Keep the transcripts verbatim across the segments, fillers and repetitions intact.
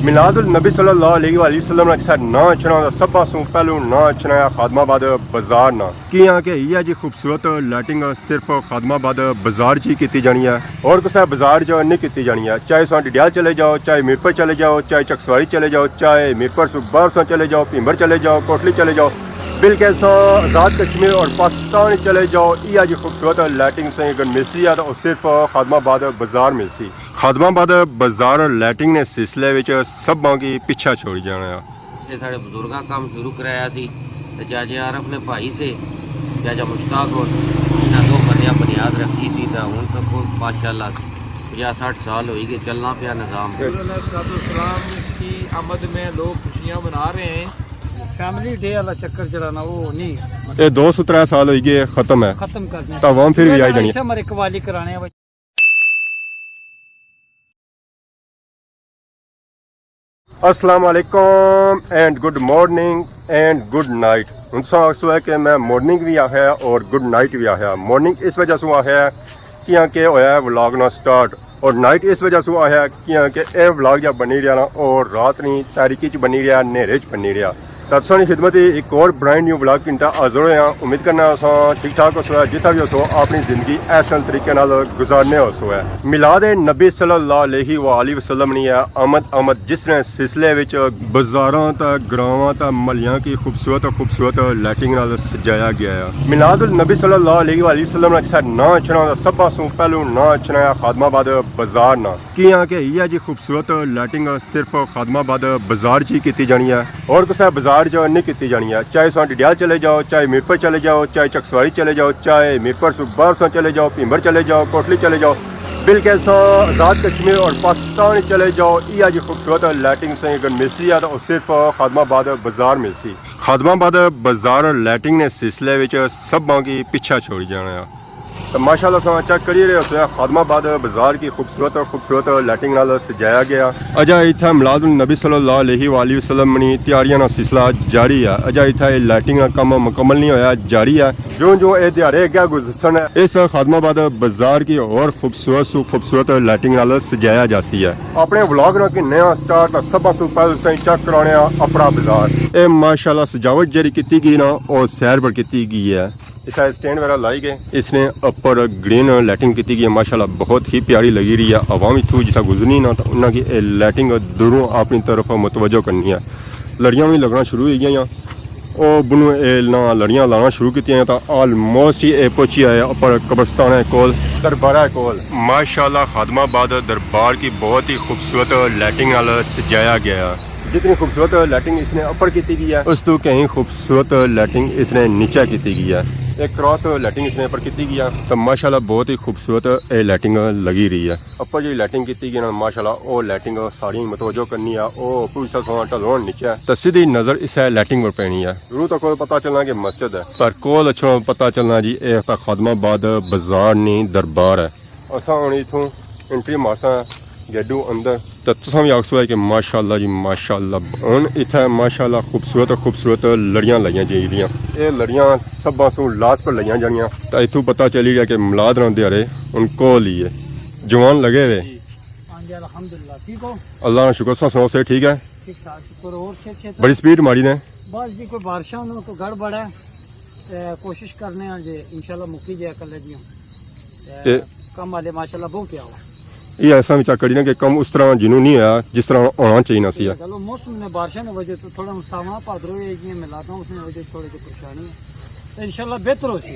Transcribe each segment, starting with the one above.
میلاد النبی صلی اللہ علیہ وآلہ وسلم نا کسا ناں اچھنا، سبھا سوں پہلو ناں اچھنا ہے خادم آباد بازار نا۔ کیاں کہ ایہا جی خوبصورت لیٹنگ صرف خادم آباد بازار چ ہی کیتی جانی ہے، اور کسے بازار چ نہیں کیتی جانی ہے۔ چاہے تساں ڈڈیال چلے جاؤ، چاہے میرپور چلے جاؤ، چاہے چکسواری چلے جاؤ، چاہے میرپور سوں باہر تساں چلے جاؤ، بھینبر چلے جاؤ، کوٹلی چلے جاؤ، بلکہ تساں آزاد کشمیر اور پاکستان چلے جاؤ، ایہا جی خوبصورت لیٹنگ تساں اگر ملسی ہے تو صرف خادم آباد بازار ملسی۔ خادم آباد بازار لیٹنگ نے سلسلے وچ سبھاں کی پچھا چھوڑی جانا ہے۔ اے ساڑے بزرگاں کم شروع کرایا سی، تے جاجے عارف نے بھائی سے، جاجا مشتاق ہور، انہاں دو بندیاں بنیاد رکھی سی، تے ہن تک ماشاءاللہ پنجاہ سٹھ سال ہوئی گئے، چلنا پیا نظام۔ حضور علیہ الصلوۃ والسلام کی آمد میں لوگ خوشیاں منا رہے ہیں۔ فیملی ڈے والا چکر جڑا نا، وہ نہیں۔ اے دو سو ترے سال ہوئی گئے، ختم ہے۔ ختم کرنے۔ تو عوام پھر بھی آئی جانی ہے۔ اسے ہمارے قوالی کرانے ہیں۔ السلام علیکم اینڈ گڈ مارننگ اینڈ گڈ نائٹ۔ ہن تساں آکھسو ہے کہ میں مارننگ بھی آخیا اور گڈ نائٹ بھی آخیا۔ مارننگ اس وجہ سوں آخیا ہے کیاں کہ ہویا ہے ولاگ نا سٹارٹ، اور نائٹ اس وجہ سوں آخیا ہے کیاں کہ اے ولاگ جا بنی رہیا نا، اور رات نی تاریکی چ بنی رہیا، نیرے چ بنی رہیا۔ تے تساں نی خدمت اچ ایک اور برانڈ نیو ولاگ کنٹا حاضر ہویا۔ امید کرنا اساں ٹھیک ٹھاک ہوسو ہے، جتھا بھی ہوسو اپنی زندگی احسن طریقے نال گزارنے ہوسو ہے۔ میلاد نبی صلی اللہ علیہ وآلہ وسلم نی ہے آمد، آمد جس نے سلسلے وچ بازاراں تے گراواں تے محلیاں کی خوبصورت خوبصورت لائٹنگ نال سجایا گیا ہے۔ میلاد النبی صلی اللہ علیہ وآلہ وسلم نا جسا ناں اچھنا ہوندا، سبھا سوں پہلو ناں اچھنا ہے خادم آباد بازار نا۔ کیاں کہ ایہا جی خوبصورت لائٹنگ صرف خادم آباد بازار چ ہی کیتی جانی ہے، اور کسے بازار چ نہیں کیتی جانی ہے۔ چاہے تساں ڈڈیال چلے جاؤ، چاہے میرپور چلے جاؤ، چاہے چکسواری چلے جاؤ، چاہے میرپور سوں باہر تساں چلے جاؤ، بھینبر چلے جاؤ، کوٹلی چلے جاؤ، بلکہ تساں آزاد کشمیر اور پاکستان چلے جاؤ، ایہا جی خوبصورت لائٹنگ تساں اگر ملسی ہے تو صرف خادم آباد بازار ملسی۔ خادم آباد بازار لائٹنگ نے سلسلے وچ سبھاں کی پچھا چھوڑی جانا ہے۔ تو ماشاءاللہ تساں چیک کری رہے ہوسو، خادم آباد بازار کی خوبصورت خوبصورت لائٹنگ نال سجایا گیا۔ اجا اتھا میلاد النبی صلی اللہ علیہ وآلہ وسلم نی تیاریاں نا سلسلہ جاری ہے۔ اجا اتھا اے لائٹنگ نا کم مکمل نہیں ہویا، جاری ہے۔ جوں جوں اے دیہاڑے اگے گزرسن، اس خادم آباد بازار کی ہور خوبصورت سو خوبصورت لائٹنگ نال سجایا جاسی ہے۔ اپنے ولاگ نا کی نیا سٹارٹ تے سبھاں سوں پہلے تساں چیک کرانے آں اپرا بازار۔ اے ماشاءاللہ سجاوٹ جیڑی کیتی گئی نا، او سیر پر کیتی گئی ہے۔ اتھا سٹینڈ وغیرہ لائی گئے۔ اس نے اپر گرین لائٹنگ کیتی گئی ہے، ماشاءاللہ بہت ہی پیاری لگی رہی ہے۔ عوام اتھوں جسا گزرنی نا تو انہاں کی اے لائٹنگ دوروں اپنی طرف متوجہ کرنی ہے۔ لڑیاں وی لگنا شروع ہوئی گئیاں۔ او بنو اے نا لڑیاں لانا شروع کیتیاں تاں آلموسٹ ہی اے پہنچی آئے اپر قبرستان ہے کول، دربارہ ہے کول۔ ماشاءاللہ خادم آباد دربار کی بہت ہی خوبصورت لائٹنگ نال سجایا گیا۔ جتنی خوبصورت لائٹنگ اس نے اپر کیتی گئی ہے، اس تو کہیں خوبصورت لائٹنگ اس نے نیچے کیتی گئی ہے۔ ایک کراس لائٹنگ اس نے اپر کیتی گئی ہے۔ تو ماشاءاللہ بہت ہی خوبصورت اے لائٹنگ لگی رہی ہے۔ اپر جی لائٹنگ کیتی گئی نا، ماشاءاللہ او لائٹنگ ساری متوجہ کرنی ہے۔ او پوری سا سونا ڈھلون نیچے ہے۔ تو سیدھی نظر اس لائٹنگ پر پینی ہے۔ ضرور تکو پتہ چلنا کہ مسجد ہے۔ پر کول اچھو پتہ چلنا جی، اے تاں خادم آباد بازار نی دربار ہے۔ اساں ہن اتھوں انٹری مارساں گیڈو اندر۔ تے تساں وی آکھسو ہے کہ ماشاءاللہ جی ماشاءاللہ۔ ہن اتھے ماشاءاللہ خوبصورت خوبصورت لڑیاں لائیاں جائی دیاں۔ اے لڑیاں سبھاں سوں لاسٹ پر لائیاں جانیاں۔ تے اتھوں پتہ چلی گیا کہ میلاد نا دیہاڑے ہن کول ہی ہے۔ جوان لگے ہوئے۔ جی۔ ہاں جی، الحمدللہ۔ ٹھیک ہو؟ اللہ نا شکر، تساں سناؤ، صحت ٹھیک ہے؟ ٹھیک ٹھاک، شکر۔ اور صحت، صحت؟ بڑی سپیڈ ماری نے۔ بس جی، کوئی بارشاں نو کوئی گڑبڑ ہے۔ تے کوشش کرنے ہاں جے انشاءاللہ مکی جائے کلے دیاں۔ تے تے کم والے ماشاءاللہ بہت پیا ہوا۔ یہ ایسا وچ کری نا کہ کم اس طرح جنوں نہیں ہویا جس طرح ہونا چاہیے سی۔ چلو، موسم نے بارشاں نے وجہ تو تھوڑا مساواں پادرو ہے، جی میں لاتا ہوں، اس نے وجہ تھوڑی سی پریشانی ہے۔ تے انشاءاللہ بہتر ہو سی۔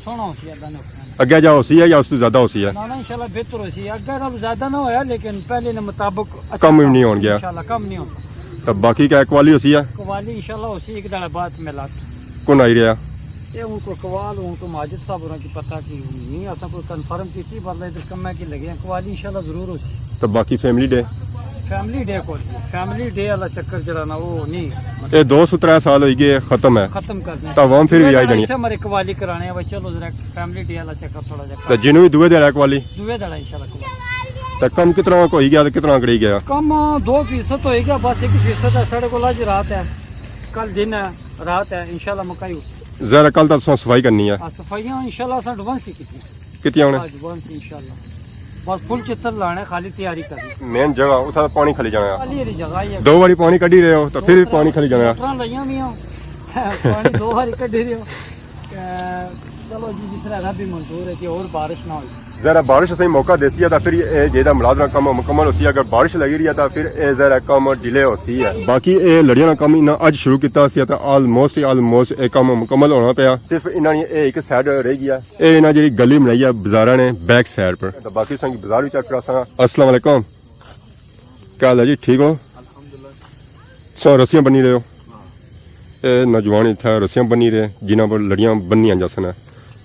سونا ہو سی، اللہ نے حکم۔ اگے جا ہو سی ہے یا اس تو زیادہ ہو سی ہے؟ نہ، نہ، انشاءاللہ بہتر ہو سی۔ اگے نال زیادہ نہ ہویا، لیکن پہلے نے مطابق اچھا کم ہی نہیں ہون گیا۔ انشاءاللہ کم نہیں ہوتا۔ تو باقی کیا قوالی ہو سی ہے؟ قوالی انشاءاللہ ہو سی، ایک دڑا بعد میلاد۔ کون آئی رہا؟ یہ ہوں کوئی قوال، ہوں کوئی ماجد صاحب ہوراں کی پتہ کی نہیں، اساں کوئی کنفرم کیتی، پر ادھر کمے کی لگے ہیں، قوالی انشاءاللہ ضرور ہو سی۔ تو باقی فیملی ڈے؟ فیملی ڈے کول، فیملی ڈے والا چکر جڑا نا، وہ نہیں۔ اے دو سو ترے سال ہوئی گئے ختم ہے۔ ختم کرنے۔ تو عوام پھر بھی آئی جانی ہے۔ اسے ہمارے قوالی کرانے ہیں، بھائی چلو ذرا فیملی ڈے والا چکر تھوڑا جا کر۔ تو جنوں بھی دوے دے رہا قوالی؟ دوے دڑا انشاءاللہ قوالی۔ تو کم کتنا کوئی گیا تو کتنا کڑی گیا؟ کم دو فیصد تو ہوئی گیا، بس ایک فیصد ہے ساڑے کول۔ اج رات ہے، کل دن ہے، رات ہے، انشاءاللہ مکائی ہو سی۔ ظاہر ہے کل تو تساں صفائی کرنی ہے۔ ہاں، صفائیاں انشاءاللہ اساں ایڈوانس ہی کیتی۔ کیتی ہونے؟ ایڈوانس انشاءاللہ۔ بس فل چتر لانے، خالی تیاری کرنی۔ مین جگہ اتھا پانی کھلی جانا۔ خالی ہی جگہ ہی ہے۔ دو واری پانی کڈی رہے ہو تو پھر بھی پانی کھلی جانا۔ موٹراں لائیاں بھی ہو، پانی دو واری کڈی رہے ہو۔ تے چلو جی، جس طرح رب بھی منظور ہے کہ اور بارش نہ ہوئی۔ ذرا بارش اسیں موقع دیسی ہے تو پھر اے جیہڑا ملازمہ کم مکمل ہوسی۔ اگر بارش لگی رہی ہے تو پھر اے ذرا کم ڈیلے ہوسی ہے۔ باقی اے لڑیاں نا کم انہاں اج شروع کیتا سی تے آلموسٹ، آلموسٹ اے کم مکمل ہونا پیا۔ صرف انہاں نی اے ایک سائیڈ رہ گیا۔ اے انہاں جیہڑی گلی بنائی ہے بازاراں نے بیک سائیڈ پر۔ تو باقی تساں کی بازار بھی چیک کراساں۔ السلام علیکم۔ کیا حال ہے جی؟ ٹھیک ہو؟ سو رسیاں بنی رہے ہو؟ اے نوجوان اتھا رسیاں بنی رہے، جنہاں پر لڑیاں بنیاں جاسن۔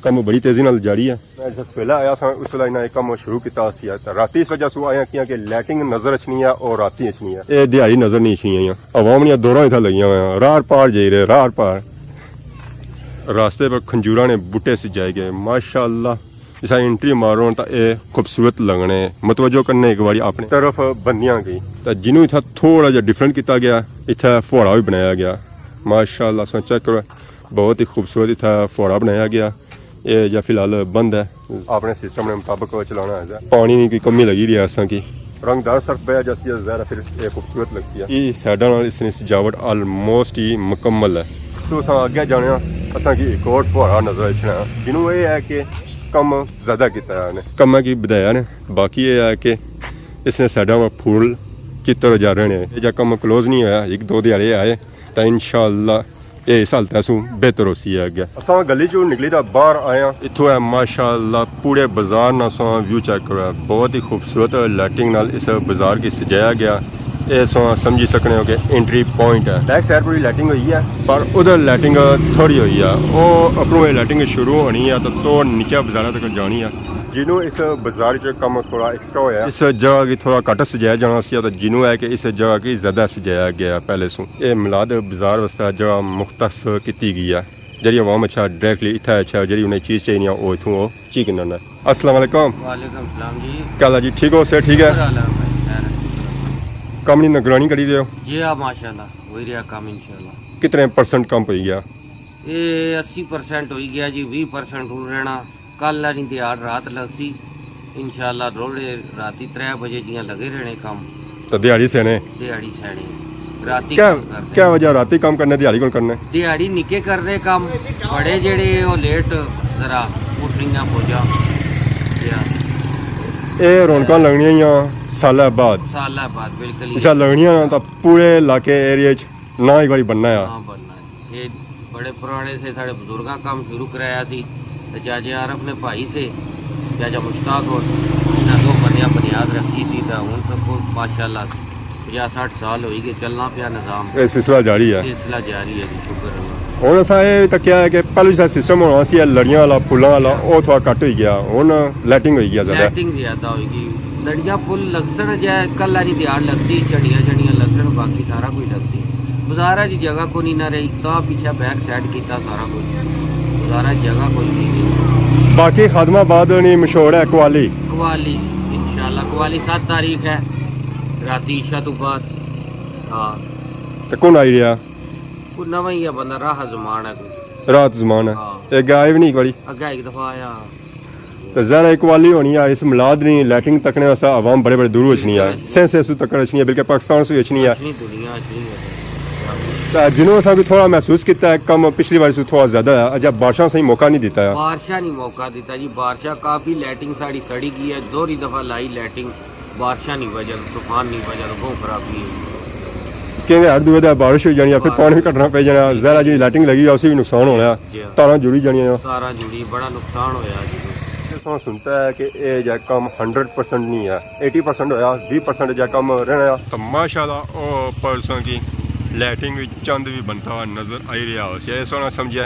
کم بڑی تیزی نال جاری ہے۔ میں جس ویلے آیا سا، اس ویلے انہاں ایک کم شروع کیتا سی۔ تے راتی اس وجہ سو آیا کیاں کہ لائٹنگ نظر اچھنی ہے اور راتی اچھنی ہے۔ اے دیہاڑی نظر نہیں اچھنی آئی۔ عوام نیاں دوراں اتھا لگیاں ہویاں، رار پار جائی رہے، رار پار۔ راستے پر کھنجوراں نے بوٹے سجائے گئے، ماشاءاللہ۔ جسا انٹری مارو نا تاں اے خوبصورت لگنے، متوجہ کرنے ایک واری اپنے طرف بندیاں کی۔ تاں جنوں اتھا تھوڑا جہا ڈفرنٹ کیتا گیا، اتھا فوہارا بھی بنایا گیا۔ ماشاءاللہ، تساں چیک کرو، بہت ہی خوبصورت اتھا فوہارا بنایا گیا۔ اے جا فی الحال بند ہے۔ اپنے سسٹم نے مطابق چلانا ہے۔ پانی نی کوئی کمی لگی رہی ہے اساں کی۔ رنگدار سرف بہیا جاسی ہے، ظاہر ہے پھر اے خوبصورت لگسی ہے۔ اے سائیڈاں نال اس نی سجاوٹ آلموسٹ ہی مکمل ہے۔ تو اساں اگے جانے آں، اساں کی ایک اور فوہارا نظر اچھنا ہے، جنوں اے ہے کہ کم زیادہ کیتا ہے نے، کماں کی بدھایا نے۔ باقی اے ہے کہ اس نے سائیڈاں پر پھول چتر جا رہنے۔ اے جا کم کلوز نہیں ہویا، ایک دو دیہاڑے آئے تاں انشاءاللہ اے اس حالت سوں بہتر ہوسی ہے اگے۔ اساں گلی چوں نکلی تاں باہر آئے آں۔ اتھوں ہے ماشاءاللہ پورے بازار نا اساں ویو چیک کرو ہے۔ بہت ہی خوبصورت لائٹنگ نال اس بازار کی سجایا گیا۔ اے اساں سمجھی سکنے ہو کہ انٹری پوائنٹ ہے۔ بیک سائیڈ پوری لائٹنگ ہوئی ہے۔ پر ادھر لائٹنگ تھوڑی ہوئی ہے۔ او اپروں اے لائٹنگ شروع ہونی ہے تاں تو نیچے بازار تک جانی ہے۔ جنوں اس بازار چ کم تھوڑا ایکسٹرا ہویا۔ اس جگہ کی تھوڑا گھٹ سجایا جانا سی، تے جنوں ہے کہ اس جگہ کی زیادہ سجایا گیا پہلے سوں۔ اے میلاد بازار واسطے جگہ مختص کیتی گئی ہے۔ جیڑھی عوام اچھا ڈائریکٹلی اتھا اچھا، جیڑھی انہیں چیز چاہیے، او اتھوں او چیک کرنا۔ السلام علیکم۔ وعلیکم السلام جی۔ کیا حال ہے جی؟ ٹھیک ہو؟ صحت ٹھیک ہے؟ شکر اللہ کا، خیر ہے۔ کم نی نگرانی کری رہے ہو؟ جی ہاں، ماشاءاللہ، ہوئی رہیا کم انشاءاللہ۔ کتنے پرسنٹ کم ہوئی گیا؟ اے اسی پرسنٹ ہوئی گیا جی، ویہہ پرسنٹ ہن رہنا۔ کل آنی دیہاڑ رات لگسی، انشاءاللہ روڑے راتی ترے بجے جیاں لگے رہنے کم۔ تو دیہاڑی سینے؟ دیہاڑی سینے، راتی کیا، کم کرنے۔ کیا وجہ راتی کم کرنے، دیہاڑی کون کرنے؟ دیہاڑی نکے کرنے کم، بڑے جیڑے او لیٹ ذرا اٹھنیاں کھوجاں۔ جی ہاں۔ اے رونقاں لگنیاں ہیاں سالہ بعد۔ سالہ بعد، بالکل ہی۔ اسا لگنیاں نا تاں پورے علاقے ایریے چ ناں ایک واری بننا ہے۔ ناں بننا ہے۔ یہ بڑے پرانے سے ساڑے بزرگاں کم شروع کرایا سی۔ تے چاچے عارف نے بھائی سے، چاچا مشتاق اور انہاں دو بندیاں بنیاد رکھی سی۔ تے ہن تک ماشاءاللہ پنجاہ سٹھ سال ہوئی گئے، چلنا پیا نظام۔ یہ سلسلہ جاری ہے۔ سلسلہ جاری ہے جی، شکر اللہ۔ ہن اساں اے تکیا ہے کہ پہلو جیسا سسٹم ہونا سی لڑیاں والا، پھلاں والا، او تھوڑا گھٹ ہوئی گیا، ہن لائٹنگ ہوئی گیا زیادہ۔ لائٹنگ زیادہ ہوئی گئی۔ لڑیاں پھل لگسن جے کل آنی دیہاڑ لگسی، جھنڈیاں جھنڈیاں لگسن، باقی سارا کچھ لگسی۔ بازارہ جی جگہ کونی نہ رہی، تاں پیچھے بیک سائیڈ کیتا سارا کچھ۔ بازارہ جگہ کوئی نہیں رہی۔ باقی خادم آباد نی مشہور ہے قوالی۔ قوالی، انشاءاللہ قوالی ست تاریخ ہے، راتی عشاء تو بعد۔ ہاں۔ تے کون آئی رہیا؟ کوئی نواں ہی ہے بندہ، راہ زمان ہے کوئی۔ رات زمان ہے۔ ہاں۔ اگے آئے بھی نہیں ایک واری؟ اگے ایک دفعہ آیا۔ تے ظاہر ہے قوالی ہونی ہے، اس میلاد نی لائٹنگ تکنے واسطے عوام بڑے بڑے دوروں اچھنی ہے۔ بالکل اچھنی۔ سینسے سوں تکن اچھنی ہے، بلکہ پاکستان سوں اچھنی ہے۔ اچھنی دنیا اچھنی ہے۔ تے جنوں اساں بھی تھوڑا محسوس کیتا ہے، کم پچھلی واری سوں تھوڑا زیادہ ہے، اجا بارشاں سہی موقع نہیں دیتا ہے۔ بارشاں نہیں موقع دیتا جی، بارشاں کافی لائٹنگ ساڑی سڑی گئی ہے، دوہری دفعہ لائی لائٹنگ۔ بارشاں نی وجہ، طوفان نی وجہ تو بہت خرابی ہے۔ کیونکہ ہر دوے دے بارش ہوئی جانی ہے، پھر پانی کٹنا پئی جانا، ظاہر ہے جی لائٹنگ لگی ہے، اسی بھی نقصان ہونا ہے، جی ہاں۔ تاراں جڑی جانیاں۔ تاراں جڑی، بڑا نقصان ہویا جی۔ تساں سنتا ہے کہ اے جا کم ہنڈریڈ پرسنٹ نہیں ہے، ایٹی پرسنٹ ہویا، ویہہ پرسنٹ جا کم رہنا ہے۔ تو ماشاءاللہ او پرسوں کی لائٹنگ بھی چند بھی بنتا ہوا نظر آئی رہا ہو سی، ایسا نہ سمجھے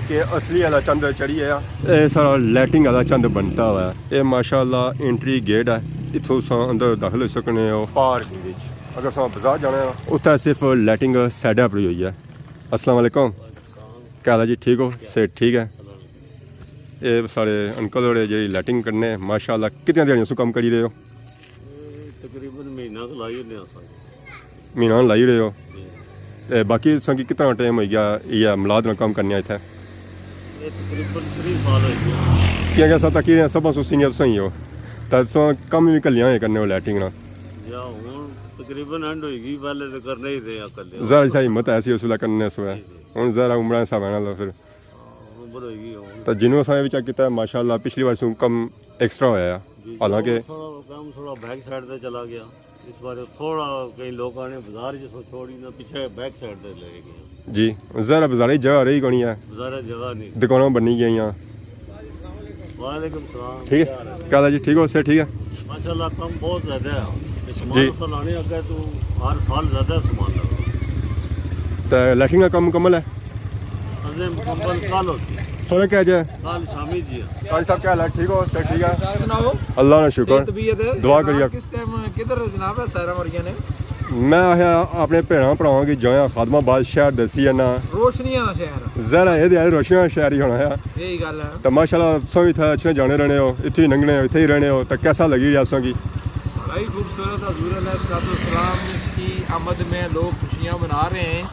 کہ اصلی والا چند چڑھی آیا۔ اے سارا لائٹنگ والا چند بنتا ہوا ہے۔ اے ماشاءاللہ انٹری گیٹ ہے، اتھوں تساں اندر داخل ہوئی سکنے ہو۔ پارک وچ اگر تساں بازار جانا ہے، اتھے صرف لائٹنگ سائیڈ پر ہوئی ہے۔ السلام علیکم۔ کیا حال ہے جی؟ ٹھیک ہو؟ صحت ٹھیک ہے؟ اے سارے انکل ہوڑے جیڑی لائٹنگ کرنے، ماشاءاللہ کتنی دیہاڑیاں سوں کم کری رہے ہو؟ اے تقریباً مہینہ کھ لائی ہونے آں سارے۔ مہینہ لائی رہے ہو؟ جی۔ تے باقی تساں کی کتنا ٹائم ہوئی گیا یہ میلاد نا کم کرنے اتھے؟ اے تقریباً تریہہ سال ہوئی گئے۔ کیونکہ اساں تکی رہے ہیں سبھاں سوں سینئر تساں ہی ہو۔ تساں کم وی کلیاں ہوئے کرنے ہو لیٹرنگ نا؟ یا ہن تقریباً اینڈ ہوئی گئی، پہلے تے کرنے ہی رہے آ کلے۔ ذرا سا ہمت ایسی اس ویلے کرنے اس ویلے۔ جی، جی۔ ہن ذرا عمراں حساب نال پھر۔ ہاں، عمر ہوئی گئی ہن۔ تے جنوں اساں وچ کیتا ہے، ماشاءاللہ، پچھلی وار سوں کم ایکسٹرا ہویا ہے۔ جی، جی، حالانکہ ہن تھوڑا کم تھوڑا بیک سائیڈ تے چلا گیا۔ اس بار تھوڑا کئی لوکاں نے بازار جسوں چھوڑی نا، پیچھے بیک سائیڈ تے لے گئے۔ جی، ذرا بازارے جگہ رہی کونی ہے۔ بازارے جگہ نہیں۔ دکاناں بنی گئیاں۔ وعلیکم السلام۔ ٹھیک ہے؟ کیا حال ہے؟ کیا حال ہے جی؟ ٹھیک ہو؟ صحت ٹھیک ہے؟ ماشاءاللہ، کم بہت زیادہ ہے۔ تے سامان جی۔ اس طرح لانے اگے تو ہر سال زیادہ سامان لگا۔ تے لیٹرنگ کا کم مکمل ہے؟ ازے مکمل کل ہو سی۔ فرق ہے جی؟ کل شامی جی۔ قاری صاحب، کیا حال ہے؟ ٹھیک ہو؟ صحت ٹھیک ہے؟ سناؤ۔ اللہ کا شکر۔ صحت، طبیعت ہے؟ دعا کریے۔ کس ٹائم کدھر جناب ہے سیراں مریاں نے؟ میں آخیا اپنے بھیناں بھراواں کی جایا خادم آباد شہر دسی ہے نا۔ روشنیاں نا شہر۔ ظاہر ہے، اے تے روشنیاں نا شہر ہی ہونا ہے۔ یہی گل ہے۔ تے ماشاءاللہ، تساں وی اتھے اچھے جانے رہنے ہو، اتھے ہی لنگھنے ہو، اتھے ہی رہنے ہو، تے کیسا لگی رہیا تساں کی؟ بڑا ہی خوبصورت، حضور علیہ الصلوۃ والسلام کی آمد میں لوگ خوشیاں منا رہے ہیں۔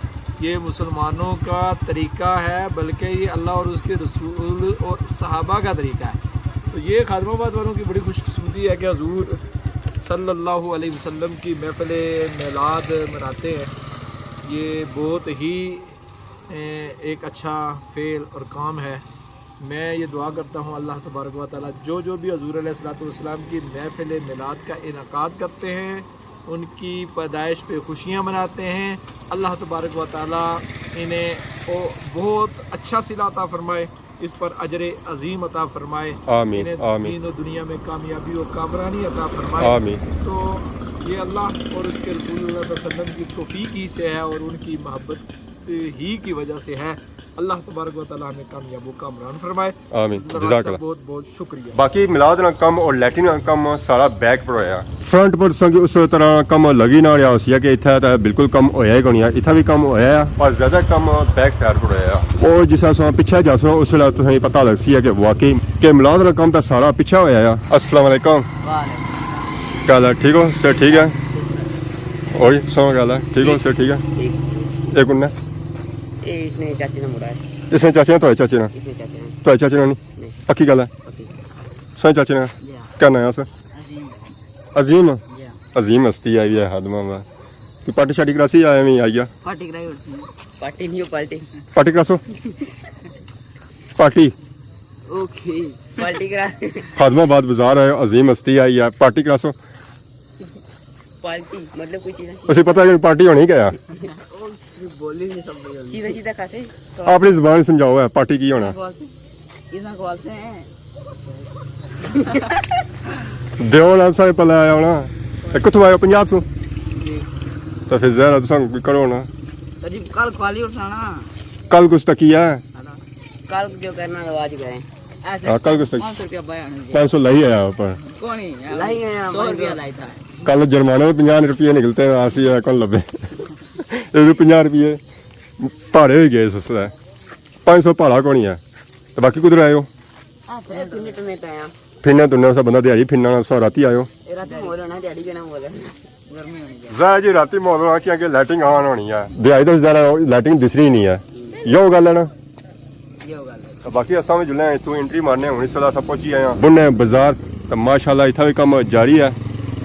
یہ مسلمانوں کا طریقہ ہے، بلکہ یہ اللہ اور اس کے رسول اور صحابہ کا طریقہ ہے۔ تو یہ خادم آباد والوں کی بڑی خوش قسمتی ہے کہ حضور صلی اللہ علیہ وسلم کی محفل میلاد مناتے ہیں۔ یہ بہت ہی، اے، ایک اچھا فعل اور کام ہے۔ میں یہ دعا کرتا ہوں، اللہ تبارک و تعالیٰ جو جو بھی حضور علیہ الصلوۃ والسلام کی محفل میلاد کا انعقاد کرتے ہیں، ان کی پیدائش پہ خوشیاں مناتے ہیں، اللہ تبارک و تعالیٰ انہیں او بہت اچھا صلہ عطا فرمائے، اس پر اجر عظیم عطا فرمائے، آمین، انہیں آمین۔ دین و دنیا میں کامیابی و کامرانی عطا فرمائے۔ آمین۔ تو یہ اللہ اور اس کے رسول اللہ صلی اللہ علیہ وسلم کی توفیق ہی سے ہے اور ان کی محبت ہی کی وجہ سے ہے۔ اللہ تبارک و تعالیٰ ہمیں کامیاب و کامران فرمائے۔ آمین۔ اللہ جزاک اللہ۔ بہت بہت شکریہ۔ باقی میلاد نا کم اور لیٹرین نا کم سارا بیک پر ہویا۔ فرنٹ پر تساں کی اس طرح کم لگی نہ رہیا ہوسی کہ اتھا تے بالکل کم ہویا ہی کونی ہے، اتھا بھی کم ہویا ہے، پر زیادہ کم بیک سائیڈ پر ہویا ہے۔ اور جس طرح تساں پچھے جاسو اس ویلے تساں کی پتہ لگسی ہے کہ واقعی کہ میلاد نا کم تے سارا پچھے ہویا ہے۔ السلام علیکم۔ وعلیکم السلام۔ کیا حال ہے؟ ٹھیک ہو؟ صحت ٹھیک ہے؟ اور سو کیا حال ہے؟ ٹھیک ہو؟ صحت ٹھیک ہے؟ ٹھیک۔ اے کون ہے؟ اے اس نے چاچے نے مڑا ہے۔ اس نے چاچے نے، تھوڑے چاچے نے؟ اس نے چاچے نے۔ تھوڑے چاچے نے نہیں؟ نہیں۔ پکی گل ہے؟ پکی۔ سائیں چاچے نے؟ جی ہاں۔ کیا نام ہے اس؟ عظیم۔ عظیم؟ جی ہاں۔ عظیم ہستی آئی ہے ہادمہ میں۔ کوئی پارٹی شارٹی کراسی یا ایویں آئی گیا؟ پارٹی کرائی اٹھتی۔ پارٹی نہیں ہو، پارٹی۔ پارٹی کراسو؟ پارٹی۔ اوکے۔ پارٹی کرا۔ خادم آباد بازار ہے، عظیم ہستی آئی ہے، پارٹی کراسو۔ پارٹی، مطلب کوئی چیز اچھی۔ اسے پتہ ہے کہ پارٹی ہونی کیا ہے؟ او بولی نہیں سمجھ آئی۔ چیز اچھی تک کھاسے۔ اپنی زبان سمجھاؤ ہے، پارٹی کی ہونا؟ انہاں کو آتے ہیں۔ دیو نا سارے پلے آیا ہونا۔ تے کتھوں آئے ہو؟ پنجاب سوں؟ جی۔ تو پھر ظاہر ہے تساں کوئی کرو نا۔ جی، کل کوالی اٹھانا۔ کل کچھ تکی ہے؟ کل جو کرنا تو آج کریں۔ ایسے ہاں، کل کچھ تک پانچ سو روپیہ بھائی آنے۔ پانچ سو لائی آیا اوپر۔ کون ہی؟ لائی آیا، سو روپیہ لائی تھا۔ کل جرمانے میں پنجاہ روپیے نکلتے ہیں، آسی ہے، کون لبے؟ یہ بھی پنجاہ روپیے۔ پہاڑے ہوئی گئے اس ویلے۔ پانچ سو پہاڑا کون ہی ہے؟ تو باقی کدھر آئے ہو؟ ہاں، پھرنے ٹرنے تے آیا۔ پھرنے ٹرنے، اسا بندہ دیہاڑی پھرنا، اسا راتی آئے ہو؟ اے راتی ماحول ہونا، دیہاڑی کہنا ماحول ہے۔ گرمی ہونی چاہیے۔ ظاہر جی راتی ماحول ہونا، کیونکہ لائٹنگ آن ہونی ہے۔ دیہاڑی تو زیادہ لائٹنگ دسنی ہی نہیں ہے۔ یو گل ہے نا؟ یو گل ہے۔ تو باقی اساں بھی جلے ہیں، اتھوں انٹری مارنے، ہن اس ویلے اساں پہنچی آئے ہیں بنڈے بازار۔ تو ماشاءاللہ اتھا بھی کم جاری ہے،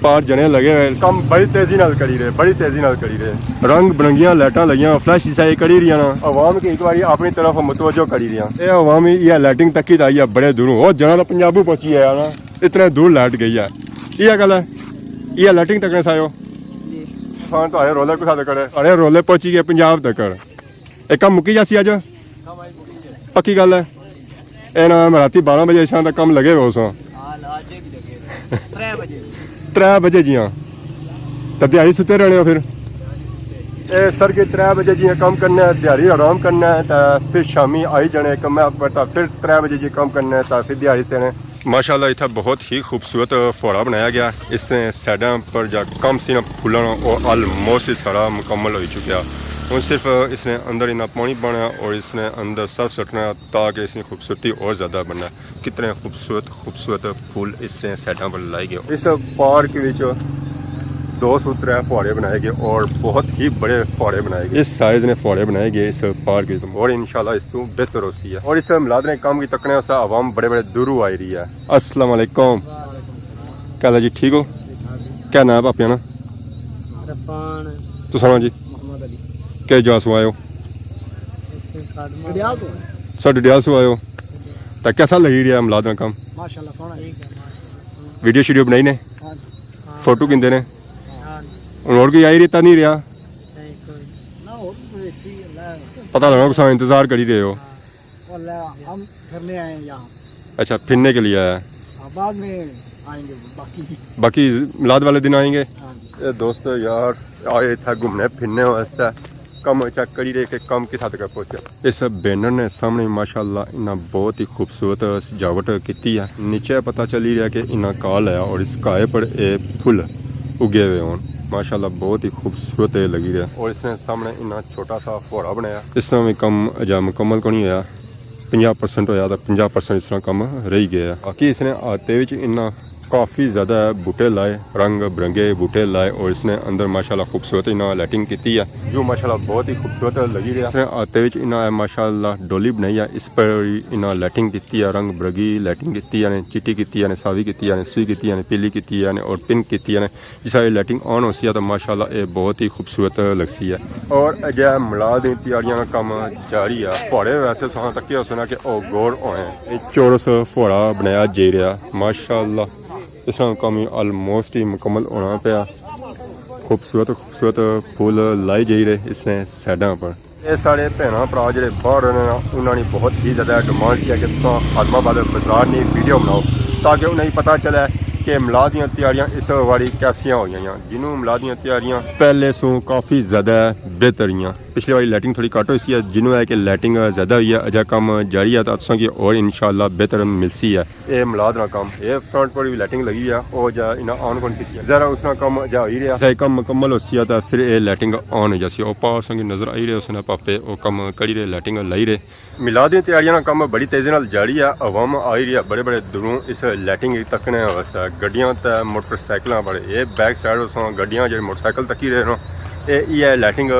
پار جنے لگے ہوئے، کم بڑی تیزی نال کری رہے، بڑی تیزی نال کری رہے۔ رنگ برنگیاں لائٹاں لگیاں، فلیش جسا یہ کری رہیاں نا، عوام کی ایک باری اپنی طرف متوجہ کری رہیاں۔ اے عوام ہی یہ لائٹنگ تکی آئی ہے بڑے دوروں، او جنا تو پنجابوں پہنچی آیا نا، اتنے دور لائٹ گئی ہے۔ یہ گل ہے، یہ لائٹنگ تکنے سایو۔ ہاں، تو آئے رولے کسا تک کھڑے، اڑے رولے پہنچی گئے پنجاب تک۔ اے کم مکی جاسی اج؟ پکی گل ہے؟ اے نا میں راتی بارہ بجے شام تک کم لگے ہوئے ساں۔ ترے بجے۔ ترے بجے جیاں۔ تے دیہاڑی ستے رہنے ہو پھر؟ اے سر کے ترے بجے جیاں کم کرنا ہے، دیہاڑی آرام کرنا ہے، تے پھر شامی آئی جانے کمے پر، تے پھر ترے بجے جی کم کرنا ہے، تے پھر دیہاڑی سینے۔ ماشاءاللہ، اتھا بہت ہی خوبصورت فوارہ بنایا گیا۔ اس نے سائیڈاں پر جا کم سی نا پھولاں نا، او آلموسٹ ہی سارا مکمل ہوئی چکیا۔ ہن صرف اس نے اندر انہاں پانی پانا اور اس نے اندر صرف سٹنا تاکہ اس کی خوبصورتی اور زیادہ بننا۔ کتنے خوبصورت، خوبصورت پھول اس نے سائیڈاں پر لائے گئے۔ اس پارک وچ دو سو ترے فوارے بنائے گئے اور بہت ہی بڑے فوارے بنائے گئے۔ اس سائز نے فوارے بنائے گئے اس پارک وچ اور انشاءاللہ اس تو بہتر ہوسی ہے۔ اور اس میلاد نے کم کی تکنے واسطے عوام بڑے بڑے دوروں آئی رہی ہے۔ السلام علیکم۔ وعلیکم السلام۔ کیا حال ہے جی، ٹھیک ہو؟ کیا نام ہے پاپیاں نا؟ رفان۔ تساں نا جی؟ محمد علی۔ کیا جا سو آئے ہو؟ ڈڈیال تو۔ سر ڈڈیال سو آئے ہو؟ تو کیسا لگی رہا ملاد نا کام؟ ماشاءاللہ سوہنا ہے۔ ویڈیو شیڈیو بنائی نے؟ ہاں جی۔ فوٹو گھندے نے؟ ہاں۔ ہن اور کوئی آئی رہتا نہیں رہا؟ نہیں، کوئی۔ نہ، اور کوئی سی اللہ۔ پتہ لگا کہ انتظار کری رہے ہو۔ ہاں۔ واللہ ہم پھرنے آئے ہیں یہاں۔ اچھا، پھرنے کے لیے آیا ہے۔ ہاں، بعد میں آئیں گے باقی۔ باقی میلاد والے دن آئیں گے۔ ہاں جی۔ اے دوست یار آئے اتھا گھومنے پھرنے واسطے، کم چیک کری رہے کہ کم کس حد تک پہنچا۔ اس بینر نے سامنے ماشاءاللہ انہاں بہت ہی خوبصورت سجاوٹ کیتی ہے۔ نیچے پتہ چلی رہا کہ انہاں کال ہے اور اس کائے پر اے پھل اگے ہوئے ہون۔ ماشاءاللہ بہت ہی خوبصورت اے لگی رہا۔ اور اس نے سامنے انہاں چھوٹا سا پھوڑا بنایا۔ اس طرح بھی کم اجا مکمل کو نہیں ہویا۔ پنجاہ پرسنٹ ہویا تاں پنجاہ پرسنٹ اس طرح کم رہی گیا ہے۔ باقی اس نے آتے وچ انہاں کافی زیادہ بوٹے لائے، رنگ برنگے بوٹے لائے، اور اس نے اندر ماشاءاللہ خوبصورت انہاں لائٹنگ کیتی ہے، جو ماشاءاللہ بہت ہی خوبصورت لگی رہا۔ اس نے آتے وچ انہاں ماشاءاللہ ڈولی بنائی ہے، اس پر انہاں لائٹنگ کیتی ہے، رنگ برنگی لائٹنگ کیتی ہے، چٹی کیتی ہے، ساوی کیتی ہے، سوئی کیتی ہے، پیلی کیتی ہے اور پنک کیتی ہے۔ جس طرح یہ لائٹنگ آن ہوسی ہے تو ماشاءاللہ یہ بہت ہی خوبصورت لگسی ہے۔ اور اجے ملاد دی تیاریاں نا کم جاری ہے۔ پھوڑے ویسے ساں تکے ہوسن کہ او گور ہوئے ہیں۔ یہ چورس پھوڑا بنایا جائی رہا۔ ماشاءاللہ اس طرح کم آلموسٹ ہی مکمل ہونا پیا۔ خوبصورت خوبصورت پھول لائی جائی رہے اس نے سائیڈاں پر۔ اے ساڑے بھیناں بھرا جڑے باہر رہنے نا، انہاں نی بہت ہی زیادہ ڈیمانڈ سی ہے کہ تساں خادم آباد بازار نی ویڈیو بناؤ، تاکہ انہاں کی پتہ چلے کہ ملاد دیاں تیاریاں اس واری کیسیاں ہوئی ہیں۔ جنوں ملاد دیاں تیاریاں پہلے سوں کافی زیادہ بہتر ہیاں۔ پچھلی واری لائٹنگ تھوڑی گھٹ ہوئی سی ہے، جنوں ہے کہ لائٹنگ زیادہ ہوئی ہے، اجا کم جاری ہے، تو تساں کی اور انشاءاللہ بہتر ملسی ہے۔ اے ملاد نا کم، اے فرنٹ پر بھی لائٹنگ لگی ہے، او جا انہاں آن کون کیتی ہے۔ ذرا اس نا کم جا ہوئی رہیا۔ جسے کم مکمل ہوسی ہے تاں پھر اے لائٹنگ آن ہو جاسی۔ او پا اساں کی نظر آئی رہے، اس نے پاپے او کم کری رہے، لائٹنگ لائی رہے۔ ملاد دی تیاریاں نا کم بڑی تیزی نال جاری ہے، عوام آئی رہی ہے بڑے بڑے دوروں اس لائٹنگ کی تکنے واسطے، گڈیاں تے موٹر سائیکلاں پر۔ اے بیک سائیڈ اساں گڈیاں جڑے موٹر سائیکل تکی رہے ہن، اے ایہہ لائٹنگ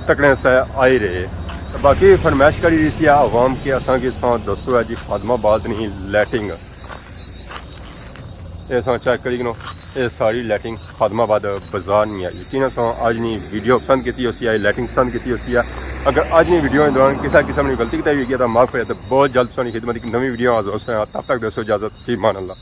تکنے واسطے آئی رہے۔ باقی فرمائش کری رہی سی عوام کہ اساں کی اساں دسو ہے جی خادم آباد نی لائٹنگ۔ اے اساں چیک کری کنو، اے ساری لائٹنگ خادم آباد بازار نی ہے۔ یقیناً اساں اج نی ویڈیو پسند کیتی ہوسی ہے، لائٹنگ پسند کیتی ہوسی ہے۔ اگر اج نی ویڈیو دے دوران کسے قسم نی غلطی کیتی ہوئی ہے تاں معاف کرے، تے بہت جلد تساں نی خدمت اچ نویں ویڈیو حاضر ہوساں۔ تب تک دیسو اجازت، فی امان اللہ۔